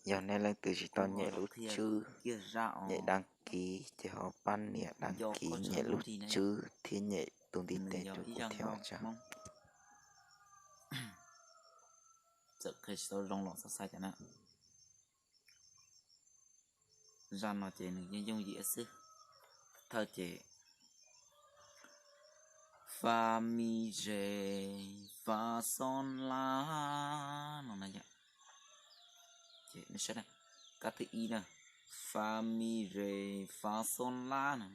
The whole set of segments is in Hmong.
Yog nej leej twg tsis tau nyem lub tswb, nyem đăng ký ces ho pab nias đăng ký, nyem lub tswb thiab nyem tus ntiv tes rau kuv thiab os. Txawm qhia tsis tau zoo los xav xav cov na. Zaj no ces nws yeej yooj yim xwb. Thawj ces fa mi re fa sol la no na yom. Ces nej saib na, kab thib ib na, fa mi re fa sol la no,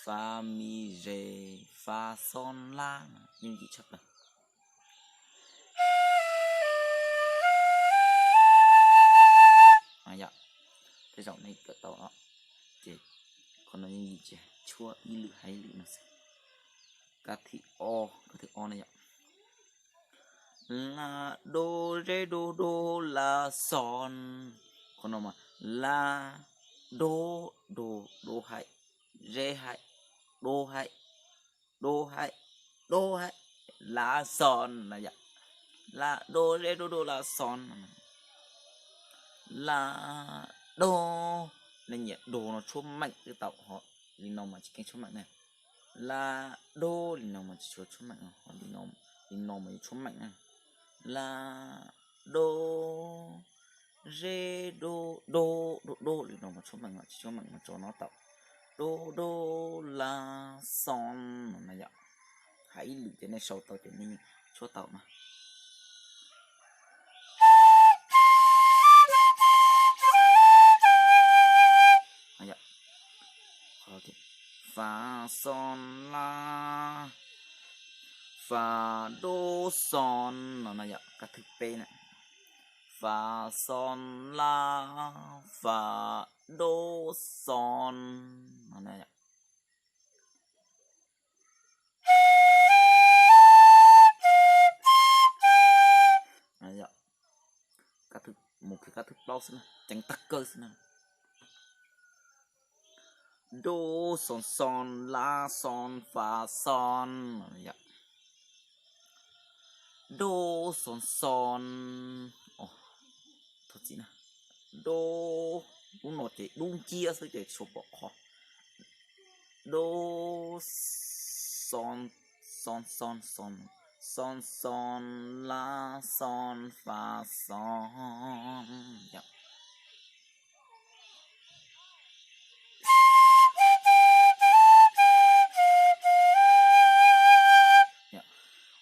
fa mi re fa sol la no, yooj yim tshaj plaws. Yom, tej zaum nej kawm tau os. Ces qhov no yooj yim ces tshuab ib lwm hais ib lwm no xwb. Kab thib ob, kab thib ob na yom. La do re do do la son. Qhov no mas la do do do hais, re hais, do hais, do hais, do hais, la son na yom. La do re do do la son. La do, nej nyiam do no tshuab meem twb tau, ho li no mas tsis keej tshuab meem na. La do li no mas tsis tshua tshuab meem, ho li no mas yuav tshuab meem na. La do re do do do do li no mas tshuab meem, tsis tshuab meem mas tso no tau. Do do la son no na yom. Hais ib lwm ces nej sau tau ces nej tshuab tau na. Fa son la, fa do son no na yom, kab thib peb na. Fa son la, fa do son no na yom. Mus kiag kab thib plaub xwb na, ceev tag kawg xwb na. Do son son la son fa son. Do son son, thov txim na. Do, lub no ces dub nciab xwb ces tsis pom qhov. Do son, son son son, son son la son fa son.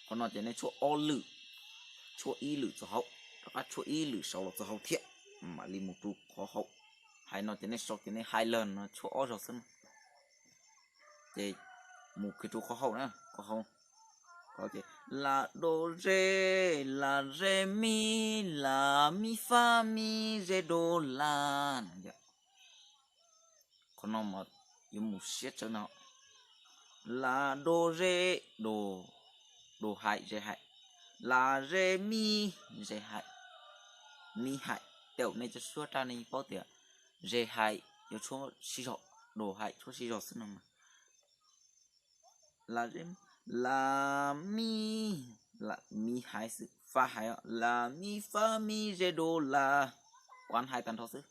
Qhov no ces nej tshuab ob lwm, tshuab ib lwm txog hauv, rov qab tshuab ib lwm saud los txog hauv thiab, mam li mus rau qhov hauv. Hais no ces nej sau ces nej hais lawm no tshuab ob zaug xwb na. Ces mus kiag rau qhov hauv na, qhov hauv. Qhov ces la do re, la re mi, la mi fa mi re do la. Qhov no mas yuav mus siab tsawv no. La do re, do, do hais, ze hais. La re mi, ze hais, mi hais. Tej zaum nej cov suab raj nej paub tias ze hais yuav tshuab sib zog, do hais tshuab sib zog xwb no mas. La, la mi, la mi hais xwb, fa hais, la mi fa mi ze do la, kuav hais tag nrho xwb.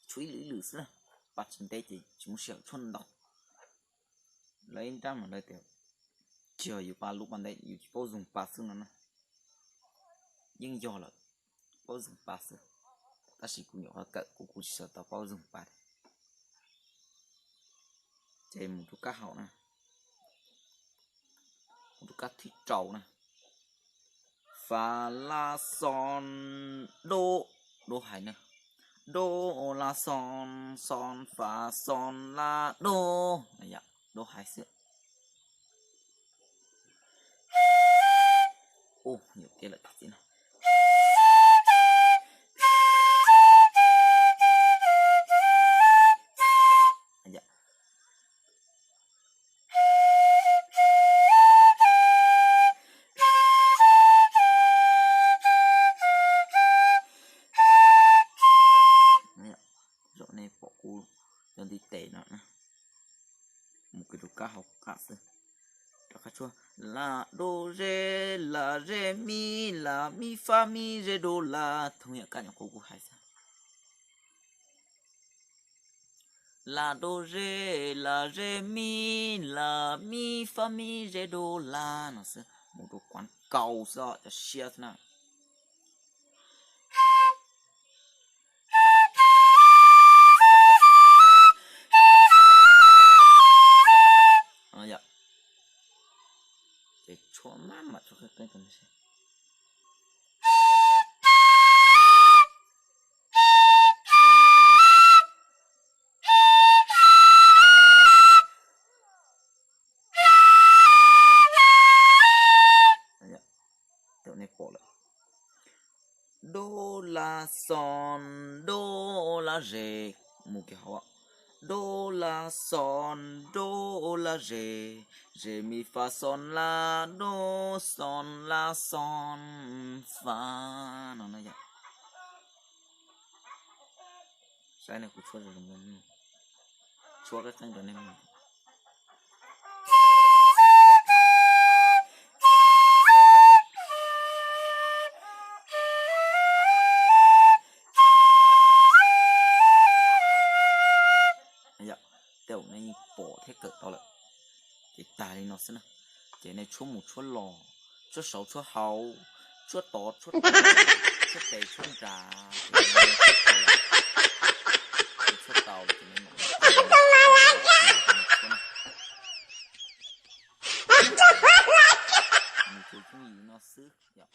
Tshuab ib lwm ib lwm xwb na, pa tsis ntev ces tsis muaj sij hawm tshuab ntau. Lawv ib nrab mas lawv tias tsis yog yus pa lub pa ntev yus tsis paub zoog pa xwb no na. Yeej yog lawm, paub zoog pa xwb, tab sis kuv nyuam qhuav kawm kuv kuv tsis tau paub zoog pa. Ces mus rau kab hauv na, mus rau kab thib rau na. Fa la son do, do hais na. Do la son, son fa son la do. Do hais xwb. Ua nyuam qhuav lawm tag txij no. Zaum nej pom kuv kab hauv qab xwb. Rov qab tshuab, la do re, la re mi, la mi fa mi re do la. Thooj yam kab nyuam qhuav kuv hais xwb. La do re, la re mi, la mi fa mi re do la no xwb, mus rau kuav kaus xwb os, cov siab xwb na. Yog, ces tshuab maj mam tshuab qeeb qeeb rau nej saib. Tau nej pom lawm, do la xon do la re, mus kiag hauv, do la xon do la re, re mi fa xon la do xon la xon fa no na yom. Saib nej, kuv tshuab zoo zoo, tshuab qeeb qeeb rau nej mloog. Yog, tej zaum nej yeej pom thiab kawm tau lawm. Ces tag li no xwb na. Ces nej tshuab mus tshuab los, tshuab saud tshuab hauv, tshuab tod tshuab, tshuab pem tshuab nrad, tshuab tau ces nej mam tshuab na. Nws tsuas yooj yim no xwb yom.